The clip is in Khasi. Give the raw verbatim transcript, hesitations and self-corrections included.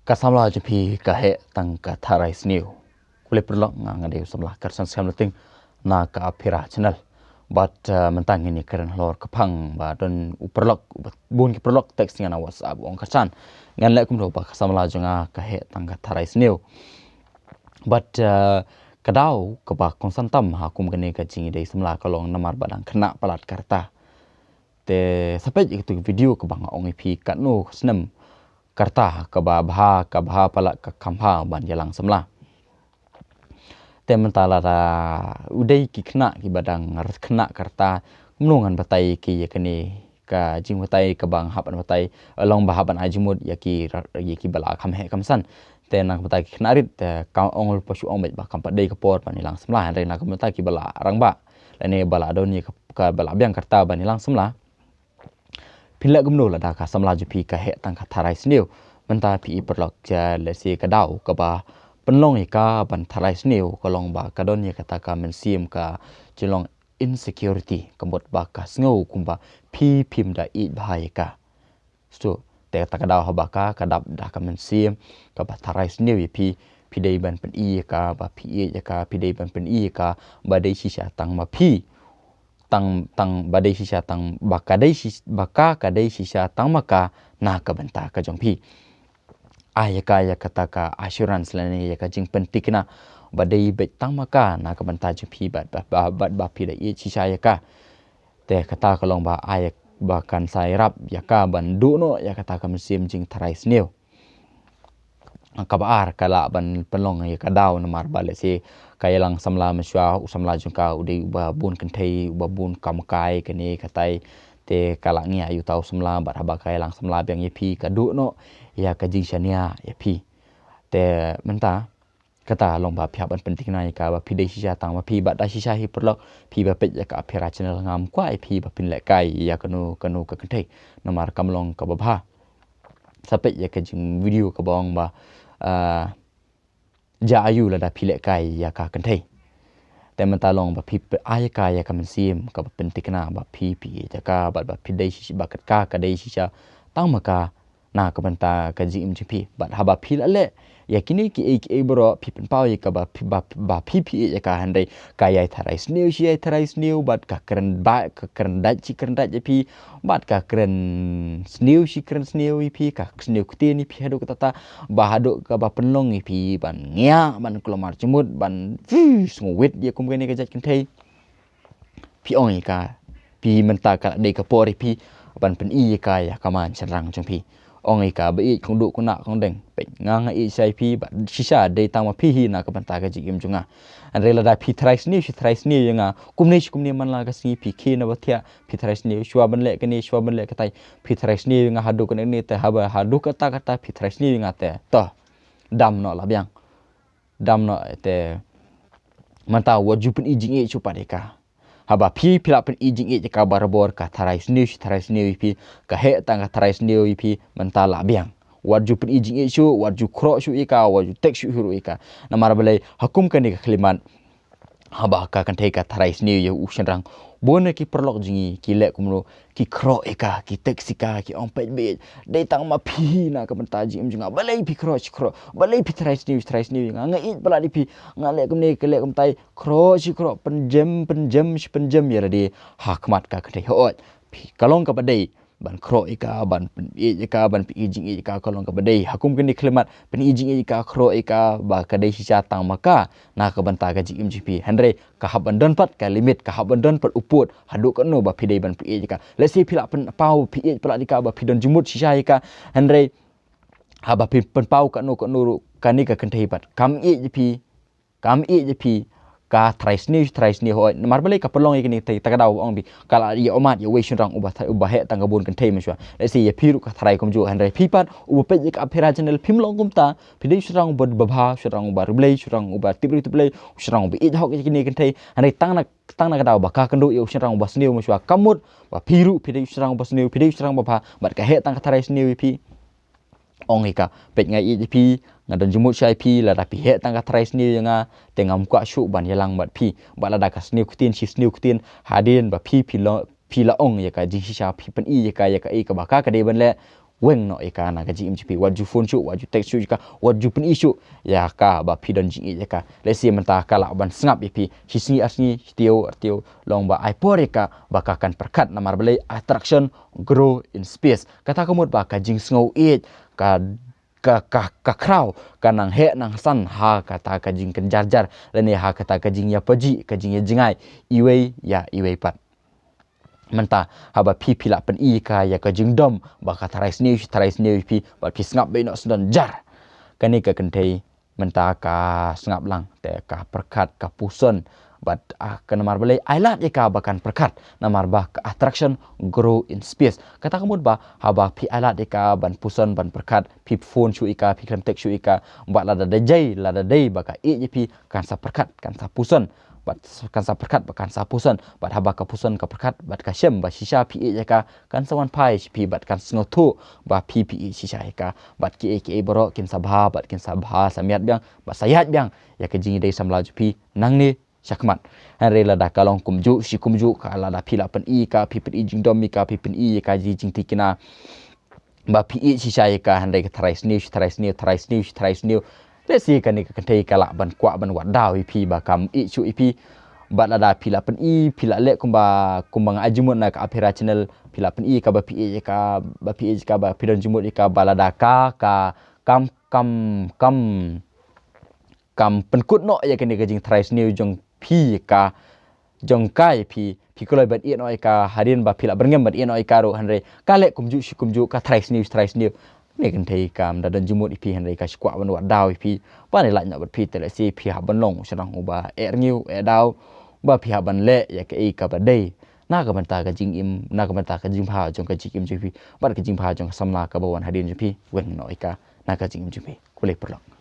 Ka samla jong phi ka heh tang ka tharai sniew. Khublei paralok, nga nga dei u samla Kyrsan Skhem Luting na ka Aphira Channel. Bad mynta ngin ïakren halor ka phang ba don u paralok, bun ki paralok text nga na WhatsApp, ong Kyrsan, ngan leh kumno ba ka samla jong nga ka heh tang ka tharai sniew. Bad ka daw kaba kongsan tam ha kum kane ka jingïadei samla ka long namar ba dang khynnah palat ka rta. Te sa peit ïa katu ka video kaba nga ong ïa phi katno ka snem ka rta kaba bha, ka bha palat ka kham bha ban ïalang samla. Te mynta lada u dei ki khynnah kiba dang khynnah ka rta, kumno ngan batai ki ïa kane ka jingbatai kaba nga hap ban batai, long ba hap ban ai jingmut ïa ki, ïa kiba la kham heh kham san. Te nang batai ki khynnah rit, te ka ong lypa shu ong beit ba kam pat dei ka por ban ïalang samla, hynrei nang batai kiba la rangbah lane ba la don ïa ka, kaba la biang ka rta ban ïalang samla. Phin leh kumno lada ka samla jong phi ka heh tang ka tharai sniew? Mynta phi i paralok, lehse ka daw kaba pynlong ïa ka ban tharai sniew ka long ba ka don ïa kata ka mynsiem ka jinglong insecurity, ka mut ba ka sngew kumba phi phim da ïeit bha ïa ka. So te kata ka daw haba ka, ka dap da ka mynsiem kaba tharai sniew ïa phi, phi dei ban pyni ïa ka ba phi ïeit ïa ka, phi dei ban pyni ïa ka ba dei shisha tang ma phi, tang, tang ba dei shisha tang ba ka dei shi-, ba ka ka dei shisha tang ma ka na ka bynta ka jong phi. Ai ïa ka ïa kata ka assurance lane ïa ka jingpynthikna ba dei beit tang ma ka na ka bynta jong phi bad, bad, bad, bad ba phi da ïeit shisha ïa ka. Te kata ka long ba ai ba kan sa ïarap ïa ka ban duh noh ïa kata ka mynsiem jingtharai sniew. Kaba ar ka lah ban pynlong ïa ka daw namar ba lehse ka ïalang samla mynshuwa, u samla jong ka u dei uba bun kynthei, uba bun kam kai kane katai. Te ka lah ngiah ïa uta u samla bad haba ka ïalang samla biang ïa phi ka duh noh ïa ka jingshaniah ïa phi. Te mynta kata long ba phi hap ban pynthikna ïa ka ba phi dei shisha tang ma phi bad da shisha hi paralok, phi ba peit ïa ka Aphira Channel ngam kwah ïa phi ba phin lehkai ïa kano kano ka kynthei namar kam long kaba bha. Sa peit ïa ka jing video kaba ong ba, ah, jia aiu lada phi lehkai ïa ka kynthei. Te mynta long ba phi ai ïa ka ïa ka mynsiem kaba pynthikna ba phi phi ïeit ïa ka bad ba phi dei shisha, ba ka ka dei shisha tang ma ka na ka bynta ka jingim jong phi. Bad haba phi la leh ïa kine kiei kiei baroh phi pynpaw ïa ka ba phi, ba, ba phi phi ïeit ïa ka, hynrei ka ïai tharai sniew shi ïai tharai sniew bad ka kren ba, ka kren dait shi kren dait ïa phi bad ka kren sniew shi kren sniew ïa phi, ka sniew ktien ïa phi haduh katta ba haduh kaba pynlong ïa phi ban ngiah, ban kulmar jingmut, ban, phew, sngewrit ïa kum kane ka jait kynthei. Phi ong ïa ka, phi mynta ka dei ka por ïa phi ban pyni ïa ka ïa ka man shynrang jong phi. Ong ïa ka ba ïeit kong duh kong nah kong deng. Peit nga nga ïeit shisha ïa phi bad shisha dei tang ma phi hi na ka bynta ka jingim jong nga. Hynrei lada phi tharai sniew shi tharai sniew ïa nga kumne shi kumne man la ka sngi, phi khie na ba thiah, phi tharai sniew shuwa ban leh kane shuwa ban leh katai, phi tharai sniew ïa nga haduh kane ne te haba haduh katta katta phi tharai sniew ïa nga te, to, dam noh la biang. Dam noh te mynta wat ju pyni jingïeit shuh pat ïa ka. Haba phi phi la pyni jingïeit ïa ka barabor, ka tharai sniew shi tharai sniew ïa phi, ka heh tang ka tharai sniew ïa phi, mynta la biang. Wat ju pyni jingïeit shuh, wat ju khroh shuh ïa ka, wat ju tek shuh hi ruh ïa ka. Namar balei, ha kum kane ka khyllipmat haba ka kynthei ka tharai sniew ïa u shynrang, bun na ki paralok jong ngi ki leh kumno, ki khroh ïa ka, ki tek shi ka, ki ong peit beit, dei tang ma phi na ka bynta jingim jong nga, balei phi khroh shi khroh, balei phi tharai sniew shi tharai sniew ïa nga, nga ïeit palat ïa phi, nga leh kumne ka leh kumtai, khroh shi khroh, pynjem pynjem shi pynjem ïa lade ha khmat ka kynthei. Hooid, phi, ka long kaba dei ban khroh ïa ka, ban pyn-, ïeit ïa ka, ban pyni jingïeit ïa ka, ka long kaba dei. Ha kum kane ka khyllipmat, pyni jingïeit ïa ka, khroh ïa ka ba ka dei shisha tang ma ka na ka bynta ka jingim jong phi. Hynrei ka hap ban don pat ka limit, ka hap ban don pat u pud haduh katno ba phi dei ban pyni ïeit ïa ka. Let's say phi la pynpaw phi ïeit palat ïa ka ba phi don jingmut shisha ïa ka, hynrei haba phi pynpaw katno katno ruh kane ka kynthei pat kam ïeit ïa phi, kam ïeit ïa phi, ka tharai sniew shi tharai sniew. Hooid, namar balei ka pynlong ïa kane, te kata ka daw ong phi, ka la ïa ummat ïa uwei u shynrang uba tha-, uba heh tang ka bun kynthei mynshuwa. Let's say ïa phi ruh ka tharai kumjuh, hynrei phi pat uba peit ïa ka Aphira Channel phim long kumta, phi dei u shynrang uba, uba bha, u shynrang uba riewblei, u shynrang uba tip riewtip Blei, u shynrang uba ïeit hok ïa kine kynthei, hynrei tang na, tang na ka daw ba ka kynduh ïa u shynrang uba sniew mynshuwa, ka mut ba phi ruh phi dei u shynrang uba sniew, phi dei u shynrang uba bha, bad ka heh tang ka tharai sniew ïa phi. Ong ïa ka, peit nga ïeit ïa phi, nga don jingmut shisha ïa phi, lada phi heh tang ka tharai sniew ïa nga, te ngam kwah shuh ban ïalang bad phi. Bad lada ka sniew ktien shi sniew ktien, hadien ba phi, phi la, phi la ong ïa ka jingshisha, phi pyni ïa ka ïa kaei kaba ka ka dei ban leh, weng noh ïa ka na ka jingim jong phi. Wat ju phone shuh, wat ju text shuh ïa ka, wat ju pyni shuh ïa ka ba phi don jingïeit ïa ka. Lehse mynta ka lah ban sngap ïa phi shi sngi ar sngi, shi taïew ar taïew, long ba ai por ïa ka ba ka kan pyrkhat. Namar balei? Attraction grow in space. Kata ka mut ba ka jingsngew ïeit, ka ka ka ka khraw ka nang heh nang san ha kata ka jingkynjar jar lane ha kata ka jingïapajih, ka jingïajngai iwei ïa iwei pat. Mynta haba phi phi lah pyni ïa ka, ïa ka jingdom ba ka tharai sniew shi tharai sniew ïa phi, bad phi sngap beit noh sdang jar. Kane ka kynthei mynta ka sngap lang, te ka pyrkhat, ka puson, bad, ah, ka namar balei? Ai lad ïa ka ba kan pyrkhat, namar ba ka attraction grow in space. Kata ka mut ba haba phi ai lad ïa ka ban puson, ban pyrkhat, phi phone shuh ïa ka, phi khlem text shuh ïa ka, bad lada dei, lada dei ba ka ïeit ïa phi, kan sa pyrkhat, kan sa puson, bad kan sa pyrkhat, bad kan sa puson, bad haba ka puson, ka pyrkhat, bad ka shem ba shisha phi ïeit ïa ka, kan sa wan phai sha phi bad kan sngewthuh ba phi phi ïeit shisha ïa ka. Bad kiei kiei baroh kin sa bha, bad kin sa bha sa miat biang, bad sa ïaid biang ïa ka jingïadei samla jong phi nangne shakhmat. Hynrei lada ka long kumjuh shi kumjuh, ka lada phi lah pyni ïa ka, phi pyni jingdom ïa ka, phi pyni ïa ka jingthikna ba phi ïeit shisha ïa ka, hynrei ka tharai sniew shi tharai sniew, tharai sniew shi tharai sniew, lehse kane ka kynthei ka lah ban kwah ban wad daw ïa phi ba kam ïeit shuh ïa phi. Bad lada phi lah pyni, phi lah leh kumba, kumba nga ai jingmut na ka Aphira channel, phi lah pyni ïa ka ba phi ïeit ïa ka, ba phi ïeit ïa ka, ba phi don jingmut ïa ka, bad lada ka, ka kam, kam, kam kam pynkut noh ïa kane ka jingtharai sniew jong phi ïa ka, jong ka ïa phi, phi kloi ban ïeh noh ïa ka, hadien ba phi lah byrngem ban ïeh noh ïa ka ruh, hynrei ka leh kumjuh shi kumjuh, ka tharai sniew shi tharai sniew. Kane ka kynthei kam da don jingmut ïa phi, hynrei ka shu kwah ban wad daw ïa phi, ban ïalait noh bad phi, te lehse phi hap ban long u shynrang uba eh rngiew eh daw, ba phi hap ban leh ïa kaei kaba dei na ka bynta ka jingim, na ka bynta ka jingbha jong ka jingim jong phi bad ka jingbha jong ka samla kaba wan hadien jong phi. Weng noh ïa ka na ka jingim jong phi. Khublei paralok.